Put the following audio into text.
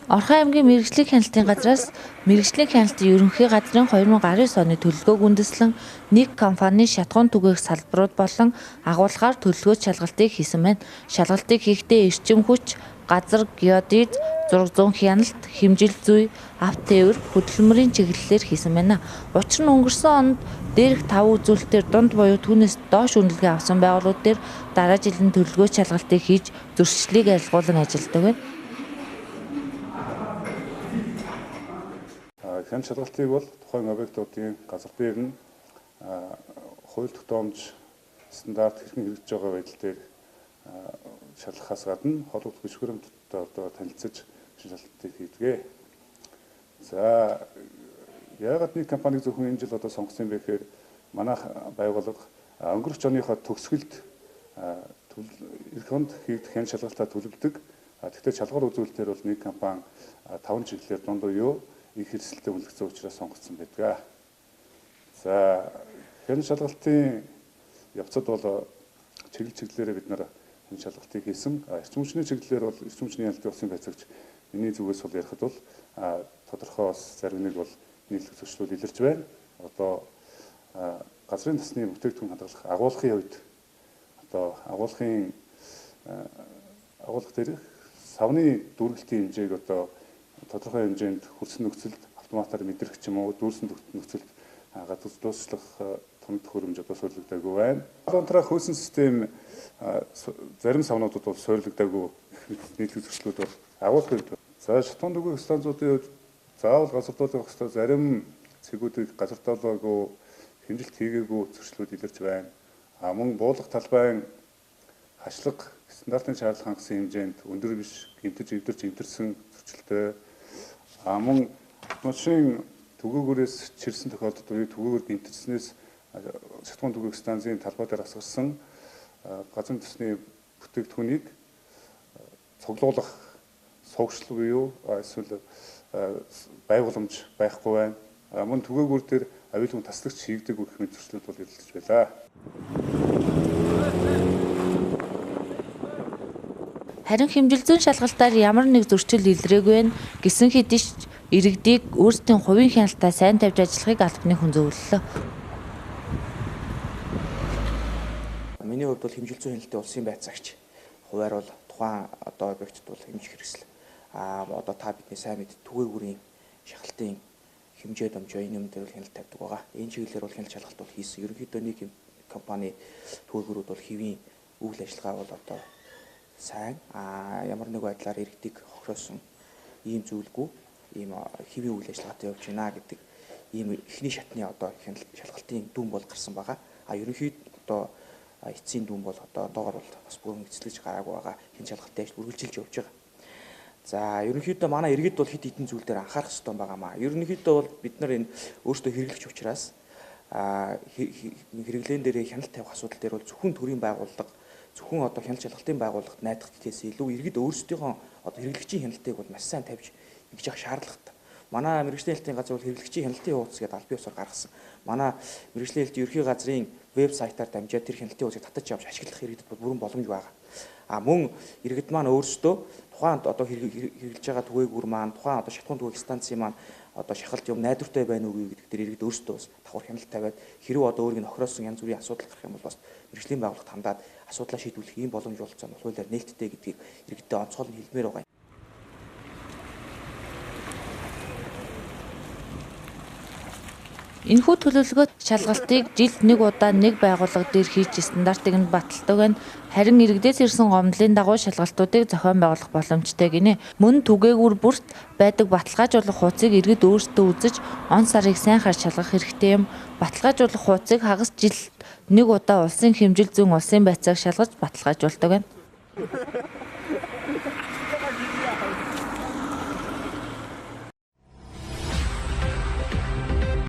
Орхон аймгийн мэргэжлийн хяналтын газраас мэргэжлийн хяналтын ерөнхий газрын 2019 оны төлөвлөгөөг үндэслэн нэг компани шатахуун түгээх салбарууд болон агуулгаар төлөвлөгөөт шалгалтыг хийсэн байна. Шалгалтыг хийхдээ эрчим хүч, газар, геодез, зураг зуун хяналт, хэмжил зүй, авто тээвэр, хөдөлмөрийн чиглэлээр хийсэн байна. Учир нь өнгөрсөн онд дээрх 5 үзүүлэлтээр дунд буюу түүнээс доош үнэлгээ авсан байгууллагууд дээр дараа жилийн төлөвлөгөөт шалгалтыг хийж зөрчлийг арилгуулан ажилладаг байна. Хяналт шалгалтыг бол тухайн объектуудын газар дээр нь хууль тогтоомж стандарт хэрхэн хэрэгжиж байгаа байдал дээр шалгахаас гадна холбогдох хүч хүрэмттэй одоо танилцаж шалгалтыг хийдэг. За яагаад нэг компаниг зөвхөн энэ жил одоо сонгосон юм бэ гэхээр манай байгууллага өнгөрөх оныхоо төгсгөлд эх онд хийгдэх хяналт шалгалтаа төлөвлөдөг. Тэгэхдээ шалгуур үзүүлэлтээр бол нэг компани 5 чиглэлээр дунд буюу их хэрсэлтэй үнэлэгдсэн учраас сонгогдсон байдаг. За хяналт шалгалтын явцад бол чиглэл чиглэлээрээ бид нар хяналт шалгалтыг хийсэн. Эрчим хүчний чиглэлээр бол эрчим хүчний хяналтын улсын байцаагч миний зүгээс бол ярихад бол тодорхой бас зарим нэг бол нийлэх зөрчлүүд илэрч байна. Одоо газрын тасны бүтээгдэхүүн хадгалах агуулгын хувьд одоо агуулгын агуулга дээрх савны дүүргэлтийн хэмжээг одоо тодорхой хэмжээнд хүрсэн нөхцөлд автоматар мэдрэх ч юм уу дүүрсэн нөхцөлд гадуур дуусчлах том төхөөрөмж одоо суурилдаагүй байна. Унтраа хөөсөн систем зарим савнуудад бол суурилдаагүй нийтлэг зөрчлүүд бол агуулгын хувьд. За шатахуун түгээх станцуудын хувьд заавал газардуулах ёстой зарим цэгүүдийг газардуулаагүй, хэмжилт хийгээгүй зөрчлүүд илэрч байна. А мөн буулгах талбайн хашлага стандартын шаардлага хангасан хэмжээнд өндөр биш, гэмтэж эвдэрч эвдэрсэн зөрчилтэй. А мөн автомашин түгээгүүрээс чирсэн тохиолдолд буюу түгээгүүр гэмтэрснээс шатахуун түгээх станцын талбай дээр асгарсан газрын төсний бүтээгдэхүүнийг цуглуулах сувгшил буюу эсвэл байгууламж байхгүй байна. Мөн түгээгүүр дээр аюулгүй таслагч хийгдээгүй гэх мэт зөрчлүүд бол эргэлдэж байлаа. Харин хэмжил зүйн шалгалтаар ямар нэг зөрчил илрээгүй байна гэсэн хэдий ч иргэдийг өөрсдийн хувийн хяналтаа сайн тавьж ажиллахыг албаны хүн зөвлөлөө. Миний хувьд бол хэмжил зүйн хяналтын улсын байцаагч хувиар бол тухайн одоо объектт бол хэмжих хэрэгсэл одоо та бидний сайн мэд түгээгүүрийн шалгалтын хэмжээ домжоо энэ юм дээр бол хяналт тавьдаг байгаа. Энэ чиглэлээр бол хяналт шалгалт бол хийсэн. Ерөнхийдөө нэг компани түгээгүүрүүд бол хэвийн үйл ажиллагаа бол одоо сайн ямар нэг байдлаар иргэдийг хохироосон ийм зүйлгүй ийм хэвийн үйл ажиллагаатай явж байна гэдэг ийм эхний шатны одоо шалгалтын дүн бол гарсан байгаа. А ерөнхийд одоо эцсийн дүн бол одоо одоогор бол бас бүрэн эцэслэж гараагүй байгаа. Хяналт шалгалтын ажил үргэлжилж явж байгаа. За ерөнхийдөө манай иргэд бол хэд хэдэн зүйл дээр анхаарах ёстой байгаамаа. Ерөнхийдөө бол бид нар энэ өөрсдөө хэрэглэгч учраас хэрэглээн дээрээ хяналт тавих асуудал дээр бол зөвхөн төрийн байгууллага зөвхөн одоо хяналт шалгалтын байгууллагад найдах гэхээс илүү иргэд өөрсдийнхөө одоо хэрэглэгчийн хяналтыг бол маш сайн тавьж ингэж явах шаардлагатай. Манай мэргэжлийн хяналтын газар бол хэрэглэгчийн хяналтын хуудас гэдээ аль биесээр гаргасан. Манай мэргэжлийн хяналтын ерөнхий газрын вебсайтаар дамжаад тэр хяналтын хуудсыг татаж авч ашиглах иргэдэд бол бүрэн боломж байгаа. А мөн иргэд маань өөрсдөө тухайн одоо хэрэглэж байгаа түгээгүүр маань тухайн одоо шатахуун түгээх станцын маань одоо шахалт юм найдвартай байна уу гэдэг дээр иргэд өөрсдөө бас давхар хяналт тавиад хэрвээ одоо өөрийг нь хохироосон янз бүрийн асуудал гарах юм бол бас мэргэжлийн байгууллагад хандаад асуудлаа шийдвэрлэх ийм боломж болцоо нь хуулиар нээлттэй гэдгийг иргэдэд онцгой нь хэлмээр байгаа юм. Энэхүү төлөвлөгөө шалгалтыг жилд нэг удаа нэг байгууллага дээр хийж стандартыг нь баталдаг байна. Харин иргэдээс ирсэн гомдлын дагуу шалгалтуудыг зохион байгуулах боломжтой гинэ. Мөн түгээгүүр бүрт байдаг баталгаажуулах хуудсыг иргэд өөрсдөө үзэж он сарыг сайн харж шалгах хэрэгтэй юм. Баталгаажуулах хуудсыг хагас жилд нэг удаа улсын хэмжил зүйн улсын байцааг шалгаж баталгаажуулдаг байна.